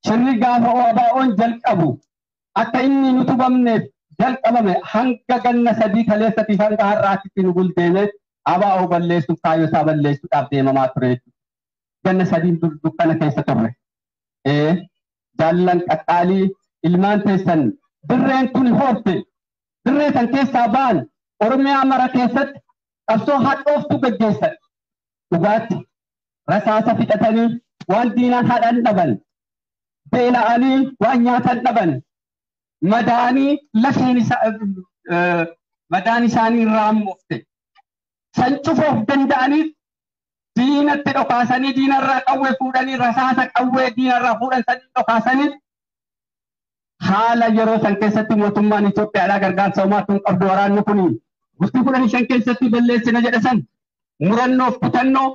Shirri gaafa ABO'n jalqabu akka inni nu tubamneef jalqabame hanga ganna 3 kaleessatiif hanga har'aatitti nu buldeeme ABO balleessuuf kaayyoo isaa balleessuudhaaf deemamaa ture. Ganna 3 dukkana keessa turre. Jaallan qaqqaalii ilmaan teessan dirreen tuni hoofte dirree san keessaa ba'an Oromiyaa mara keessatti qabsoo hadhooftuu gaggeessan. Dhugaatti rasaasa fixatanii waan diinaan hadhan dhaban, beela'anii waan nyaatan dhaban, madaanii lafeen madaan isaanii irraa mufte. San cufuuf danda'aniif diinatti dhokaasanii diinarraa qawwee fuudhanii rasaasa qawwee diinarraa fuudhan sanii dhokaasanii haala yeroo san keessatti mootummaan Itoophiyaadhaa gargaarsa homaa tun qabdu waraanni kun bultii 15 keessatti balleessina jedhe san murannoof kutannoo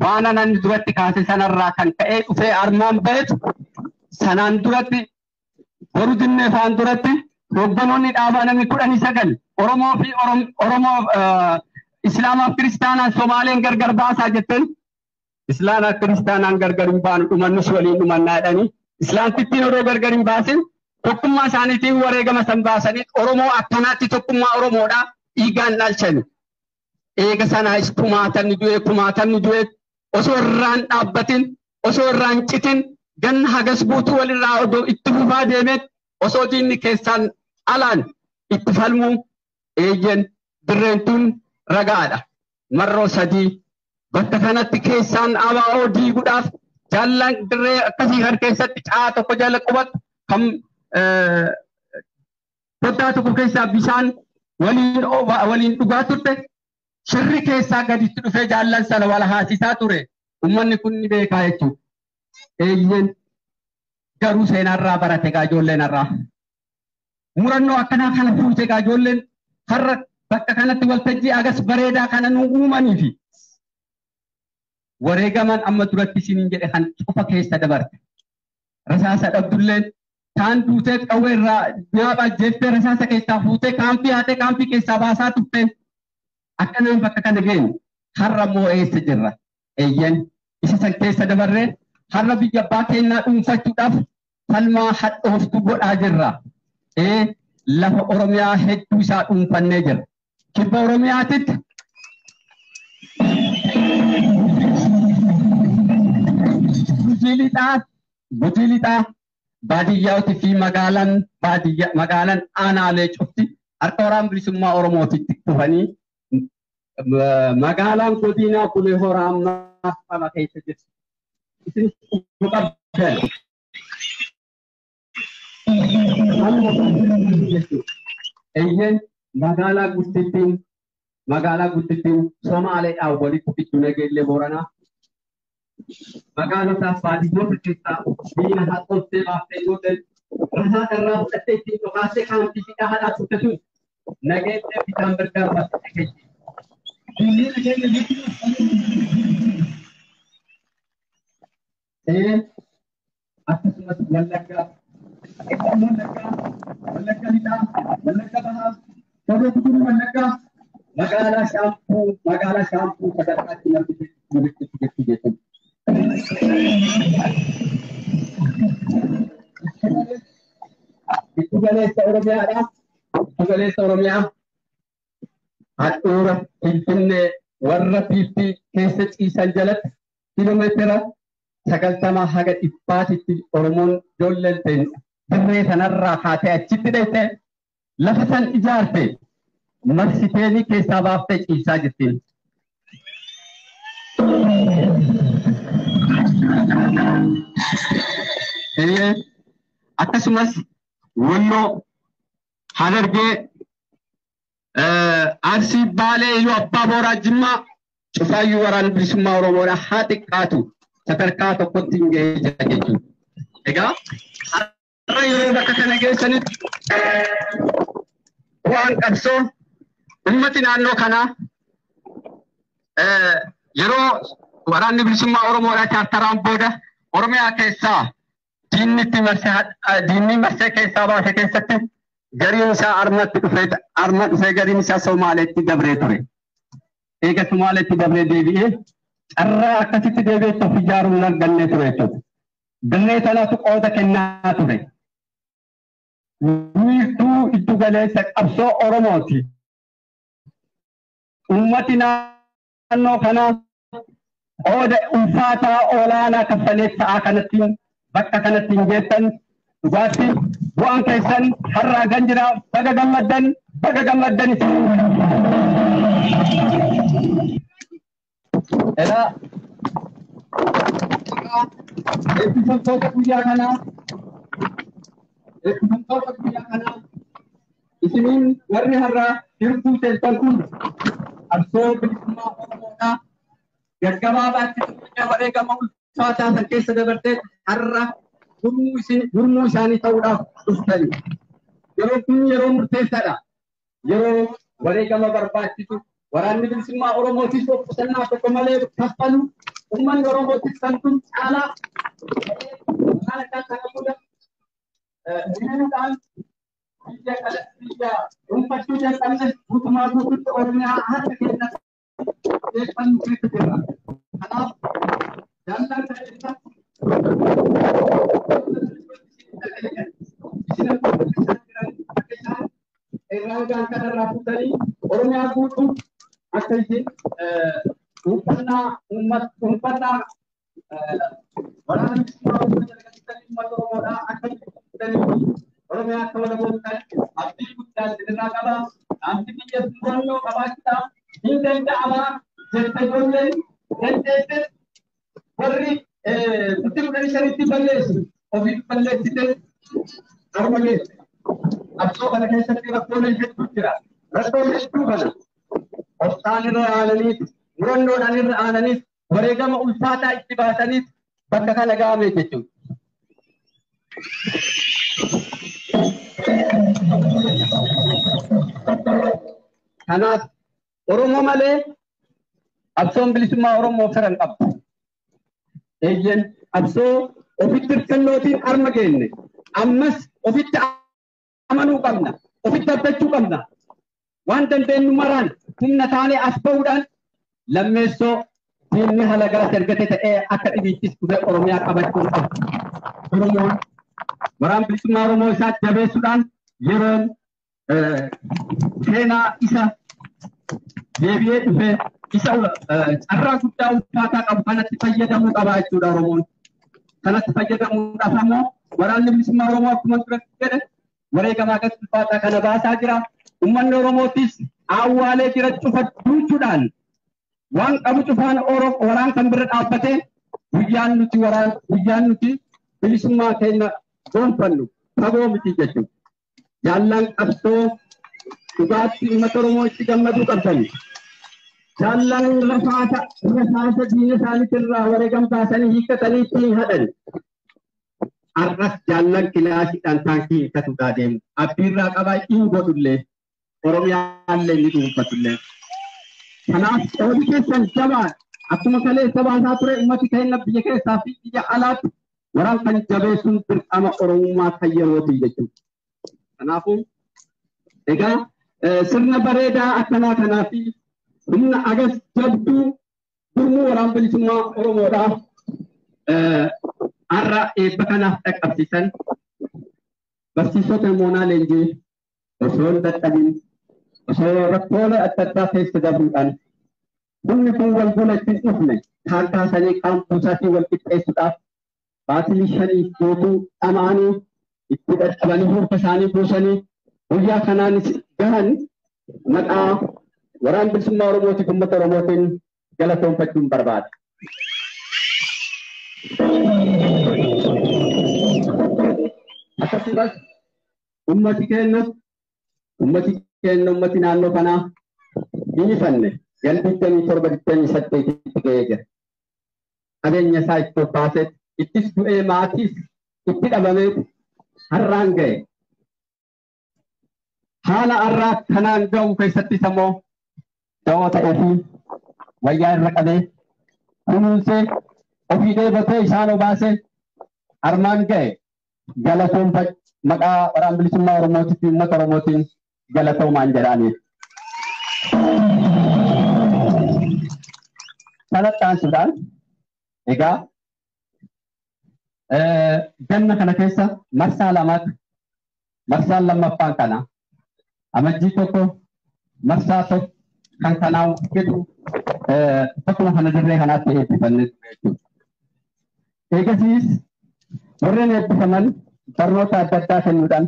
waan anan duratti kaase sanarraa kan ka'ee dhufee armaan ba'etu sanaan duratti boru dinnee faan duratti hoogganoonni dhaabaa namni 19 Oromoo fi Oromoo Islaamaaf Kiristaanaan Somaaleen gargar baasaa jetteen Islaamaaf Kiristaanaan gargar hin baanu dhumannus waliin dhumannaa jedhanii Islaamtittiin odoo gargar hin baasin tokkummaa isaaniitiin wareegama san baasanii Oromoo akkanaatti tokkummaa Oromoodhaa dhiigaan dhalchani. Eega sanaas kumaatamni du'e osoo irraan dhaabbatin osoo irraan citin ganna hagas guutuu walirraa odoo itti fufaa deemeet osoo diinni keessaan alaan itti falmuu eeyyen dirreen tun ragaadha. Marroo 3 bakka kanatti keessaan ABO diiguudhaaf jaallan dirree akkasii kan keessatti caa tokko jala qubatu kan koddaa tokko keessaa bishaan waliin dhugaa turte shirri keessaa gaditti dhufee jaallan sana wal haasisaa ture. Uummanni kun ni beekaa jechuudha. Eeyyen garuu seenarraa barate gaa ijoolleen irraa. Murannoo akkanaa kana fuute gaa ijoolleen har'a bakka kanatti waltajjii agas bareedaa kana nu uumanii fi wareegaman amma duratti isiniin jedhe kan cufa keessa dabarte. Rasaasa dhabdulleen kaan duutee qawwee irraa nyaapha ajjeeftee rasaasa keessaa fuutee kaampii haatee kaampii keessaa baasaa turteen akkanaan bakka kana geenye har'a immoo eessa jirra? Eeyyen isa san keessa dabarree har'a biyya abbaa keenyaa dhuunfachuudhaaf falmaa hadhooftuu godhaa jirra. Lafa Oromiyaa hedduu isaa dhuunfannee jirra. Kibba Oromiyaatitti Gujii lixaa baadiyyaatti fi magaalaan baadiyyaa magaalaan aanaalee cufti harka waraana bilisummaa Oromootitti kufanii magaalaan godinaa Bulee Horaa ammaa keessa jirti. Isin qabdan. Eeyyeen magaalaa guddittiin Somaaleedhaan walitti fiddu Nageellee Booranaa. Magaalotaaf baadiyyoota keessaa diina haxooftee baaftee ijoolleen rasaasa irraa fudhattee ittiin dhokaastee kaampii hidhaa hadhaa turte sun nageellee bitaan mirgaan baaftee keessa. Diinni nageenya jechuun akkasumas Wallaggaa, Wallaggaa, Wallagga Lixaa, Wallagga Bahaa, Horroo Guduruu Wallaggaa, magaalaa Shaampuu sadarkaatti namni walitti fidachuu jechuudha. Giddu galeessa Oromiyaadha. Giddu galeessa Oromiyaa handhuura Finfinnee warra Fiiffii keessa ciisan jalatti kiiloomeetira 90 haga 100tti Oromoon ijoolleen ta'in dirree sanarraa kaatee achitti dheeyte lafa san ijaarte marsiteenii keessaa baaftee ciisaa jirtiin. Akkasumas Walloo, Harargee, Arsii, Baalee, Iluu Abbaa Booraa, Jimmaa cufaayyuu waraana bilisummaa Oromoodhaa haa xiqqaatu sadarkaa tokkotti hin ga'ee jira jechuudha. Egaa har'a yeroo bakka kana geessanitti bu'aan qabsoo ummati naannoo kanaa yeroo waraanni bilisummaa Oromoodhaa chaartaraan booda Oromiyaa keessaa diinni marsee keessaa baase keessatti gariin isaa armatti dhufee arma dhufee gariin isaa Somaaleetti dabree ture. Eega Somaaleetti dabree deebi'ee carraa akkasitti deebi'ee of ijaaruun argannee ture jechuudha. Dirree tanatu qooda kennaa ture. Wiirtuu giddu galeessa qabsoo Oromooti. Uummati naannoo kanaa qooda ulfaataa olaanaa kaffalee sa'aa kanatti bakka kanatti hin geessan dhugaatti bu'aan keessan har'aa gan jira baga gammaddan baga gammaddan isin. Egaa eebbifamtoota guyyaa kanaa eebbifamtoota guyyaa kanaa isiniin warri har'aa hirbuu seentan kun qabsoo bilisummaa Oromoodhaa gaggabaabaatti wareegama ulfaataa san keessa dabartee har'a gurmuu isaanii ta'uudhaaf dhuftani. Yeroo kun yeroo murteessaadha. Yeroo wareegama barbaachisu waraanni bilisummaa Oromootis of qusannaa tokko malee kaffalu uummanni Oromootis kan kun caalaa haala kana booda hiriiruudhaan biyya biyya dhuunfachuu jalqabne guutumaa guutuutti Oromiyaa harka keenya deeffannu keessa jirra. Kanaaf jaallan keessa isin akka isaan irraan kanarraa fuutanii Oromiyaa guutuu akka isin dhuunfannaa uummata dhuunfannaa waraana bilisummaa Oromoo jalqabsiisanii uummata Oromoodhaa akka fuutanii Oromiyaa akka walaboottan abdii guddaa isinirraa qaba. Dhaamsi biyya murannoo qabaachuudhaaf hin danda'ama jette ijoolleen dandeesse warri bultii 15tti balleessu ofii balleessite harma geesse. Qabsoo kana keessatti rakkooleen hedduu jira. Rakkoolee hedduu kana obsaan irra aananiif murannoodhaan irra aananiif wareegama ulfaataa itti baasaniif bakka kana ga'ame jechuudha. Kanaaf Oromoo malee qabsoon bilisummaa Oromoo fira hin qabdu. Eeyyen qabsoo ofitti hirkannootiin arma geenne ammas ofitti amanuu qabna ofitti abdachuu qabna. Waan dandeenyu maraan humna taanee as ba'uudhaan lammeessoo diinni halagaa ergate ta'ee akka dhibiittis dhufee Oromiyaa qabachuu qabu. Oromoon waraan bilisummaa Oromoo isaa jabeessuudhaan yeroon seenaa isa deebi'ee dhufee isa carraa guddaa ulfaataa qabu kanatti fayyadamuu qaba jechuudha Oromoon. Kanatti fayyadamuudhaaf ammoo waraanni bilisummaa Oromoo akkuma duratti jedhe wareegamaa gadi ulfaataa kana baasaa jira. Uummanni Oromootis awwaalee jira cufa duuchuudhaan waan qabu cufaan waraan kan bira dhaabbatee guyyaan nuti waraan guyyaan nuti bilisummaa keenya gonfannu fagoo miti jechuudha. Jaallan qabsoo dhugaatti uummata Oromoo itti gammaduu qabdani. Jaallan rasaasa rasaasa diina isaaniitirraa wareegam baasanii hiikkatanii ittiin hadhan. Arras jaallan kilaashiidhaan taankii hiikkatuudhaa deemu. Abdiirraa qabaa hin godhullee Oromiyaallee ni dhuunfatullee. Kanaaf qoodi keessan jabaa akkuma kaleessa baasaa ture uummati keenya biyya keessaa fi biyya alaatti waraan kan jabeessuun dirqama Oromummaa kan yerootii jechuudha. Kanaafuu egaa sirna bareedaa akkanaa kanaa fi humna agas jabduu gurmuu waraan bilisummaa Oromoodhaaf har'a eebba kanaaf dhaqqabsiisan barsiisota moonaa leenjii osoo hin dadhabin osoo rakkoolee adda addaa keessa dabruudhaan humni kun wal gola ittiin dhufne kaan kaasanii kaan buusaatii wal qixxeessuudhaaf baatilii shanii guutuu dhama'anii itti dadhabanii hurka isaanii buusanii guyyaa kanaanis gahan maqaa waraan bilisummaa Oromootiif uummata Oromootiin galatoonfachuun barbaada. Akkasumas ummati keenya ummati keenya ummati naannoo kanaa hin ifanne gan 27 28tti ga'ee jira. Qabeenya isaa itti obbaasee ittis du'ee maatiis itti dhabamee har'aan ga'e. Haala har'aa kanaan ga'u keessattis ammoo da'oo ta'ee fi wayyaa irra qabee kunuunsee ofii dheebatee isaan obaasee armaan ga'e galatoonfa maqaa waraan bilisummaa Oromootii fi uummata Oromootiin galatoomaan jedhaaniif. Kanatti aansuudhaan egaa Ganna kana keessa marsaa lamaatti marsaan lammaffaan kana amajjii 1 marsaa 1 kan kanaa jedhu akkuma kana dirree kanaatti eebbifannee ture jechuudha. Eegasiis warreen eebbifaman barnoota adda addaa kennuudhaan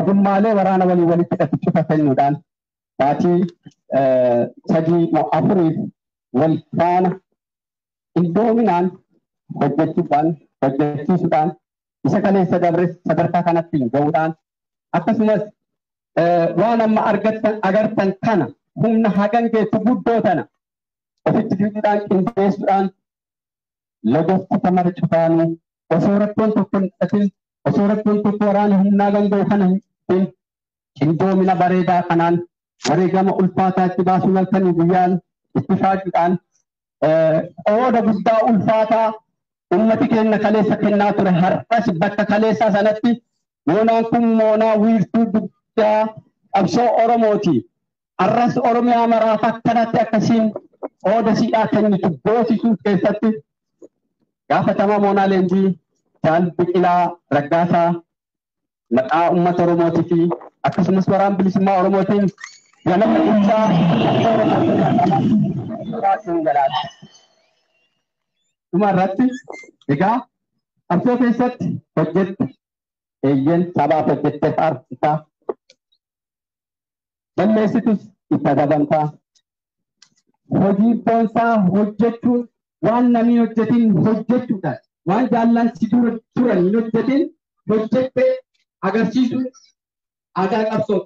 ogummaalee waraana walii walitti hidhatu cufa kennuudhaan baatii 3 moo 4 wal faana qindoominaan hojjechiisuudhaan isa kaleessa dabre sadarkaa kanatti gahuudhaan akkasumas waan amma agartan kana humna hagan geessu guddoo tana ofitti fiduudhaan qindeessuudhaan lagofti mara cufaanuu osoo rakkoon tokko hin dhatin osoo rakkoon tokko waraana humnaa danda'u kana hin qindoomina bareedaa kanaan wareegama ulfaataa itti baasuu halkanii guyyaan itti faajuudhaan qooda guddaa ulfaataa ummati keenya kaleessa kennaa ture har'as bakka kaleessaa sanatti moonaan kun moonaa wiirtuu guddaa qabsoo Oromooti. Har'as Oromiyaa maraaf akkanatti akkasiin qooda siidhaa kennitu boosisuu keessatti gaafatamaa moonaa leenjii Jaal Biqilaa Raggaasaa maqaa uummata Oromootii fi akkasumas waraana bilisummaa Oromootiin galata guddaa Oromoo. Dhuma irratti egaa qabsoo keessatti hojjette eeyyen sabaaf hojjette faarsitaa balleessitus itti adabamtaa hojii boonsaa hojjechuun waan namni hojjetin hojjechuudha waan jaallan si dura turan hin hojjetin hojjettee agarsiisuun aadaa qabsoo.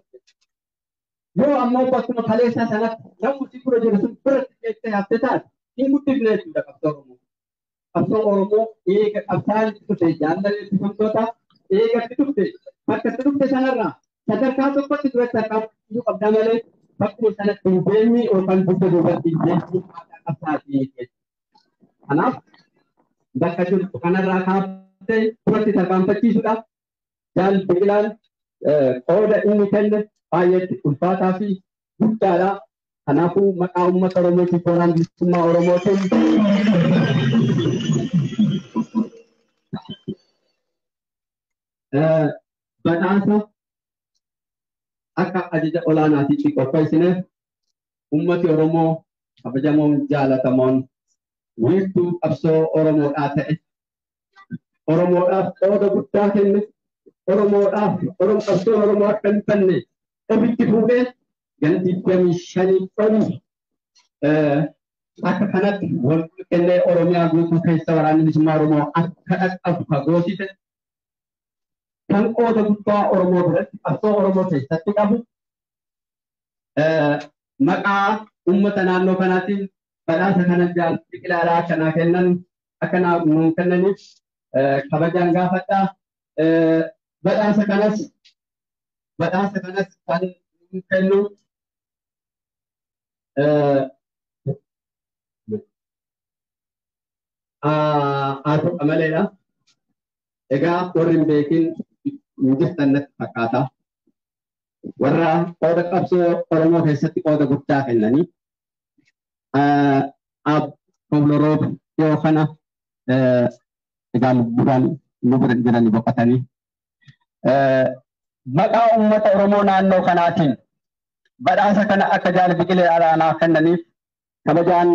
Yoo ammoo bakkuma kaleessaa sanatti namni si dura jiru sun biratti jettee hafte taate hin guddifne jechuudha qabsoo Oromoo. Qabsoo Oromoo eega qabsaan itti dhufte jaallan eebbifamtoota eega itti dhufte bakka itti dhufte sanarraa sadarkaa tokkotti duratti harkaa qabda malee bakkuma sanatti hin deemni yookaan dugda duubatti hin deemni aadaa qabsaatii jechuudha. Kanaaf bakka jirtu kanarraa kaaftee duratti tarkaanfachiisuudhaaf Jaal Biqilaan qooda inni kenne baay'eetti ulfaataa fi guddaadha. Kanaafuu maqaa uummata Oromootiif waraana bilisummaa Oromootiin badhaasa akka ajaja olaanaatiitti qopheessineef uummati Oromoo kabajamoon jaalatamoon wiirtuu qabsoo Oromoodhaa ta'e Oromoodhaaf qooda guddaa kenne Oromoodhaaf qabsoon Oromoo akka hin banne ofitti fuudhee gan 25 olii akka kanatti wal kennee Oromiyaa guutuu keessa waraanni bilisummaa Oromoo akka dhaqqabu fagoosite kan qooda guddaa Oromoo biratti qabsoo Oromoo keessatti qabu maqaa uummata naannoo kanaatiin badhaasa kana Jaal Biqilaadhaa akkanaa kennan akkanaa nuun kennaniif kabajaan gaafadha. Badhaasa kanas kan nuun kennu Ato Qamaleedha. Egaa warri hin beekin hin jirtan natti fakkaata. Warra qooda qabsoo Oromoo keessatti qooda guddaa kennanii Ab Kowloroob yoo kana egaa lubbuudhaan nu bira jiranii boqotanii. Maqaa uummata Oromoo naannoo kanaatiin badhaasa kana akka Jaal Biqilee Araanaa kennaniif kabajaan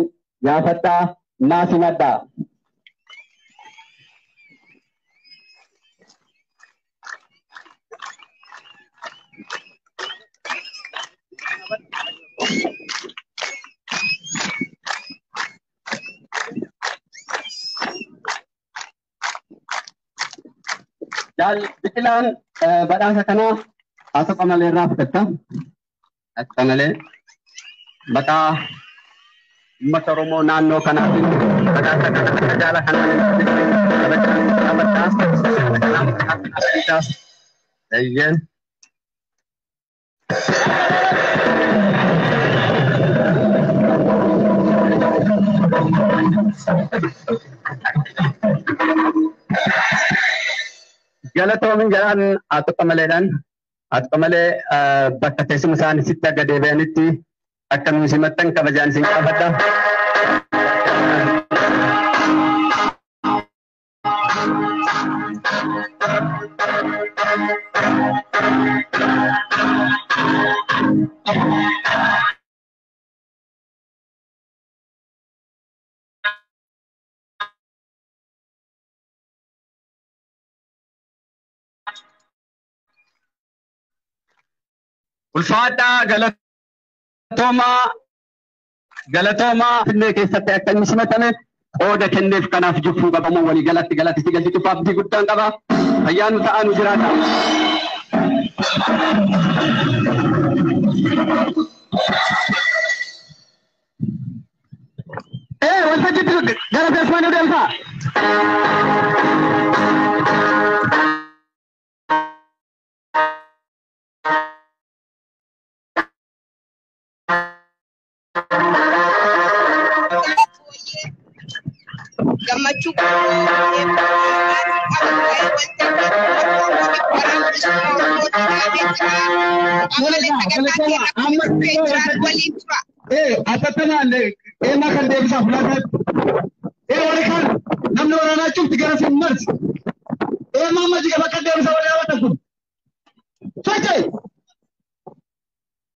gaafadhaa naa simadhaa. Jaal Biqilaan badhaasa kana Ato Qamalee irraa fudhatta. Ato Qamalee maqaa uummata Oromoo naannoo kanaatiin badhaasa kana akka jaala kanaan kabajaan gaafadhaa. Eeyyeen. Galatoomin jedhaan Ato Qamaleedhaan Ato Qamalee bakka teessuma isaanii sitti akka deebi'anitti akka nuyi simattan kabajaan isin gaafadha. Ulfaadhaa, galatoomaa, galatoomaa. Finfinnee keessatti akka inni simatame qooda kenneef kanaaf jufuu qabamu walii galatti galatti si galchi cufaaf guddaan qaba. Fayyaa nu ta'aa, nu jiraata. Waltajjiitti gara teessuma nu deemsa. Gammachuu waliin tura. Atattamaan eemaa kan deebisaa fulaasaa. Warri kaan namni waraanaa cufti gara sin marsi. Eemaa amma jiga bakka deebisaa warri dhaabatan kun. Socho'i!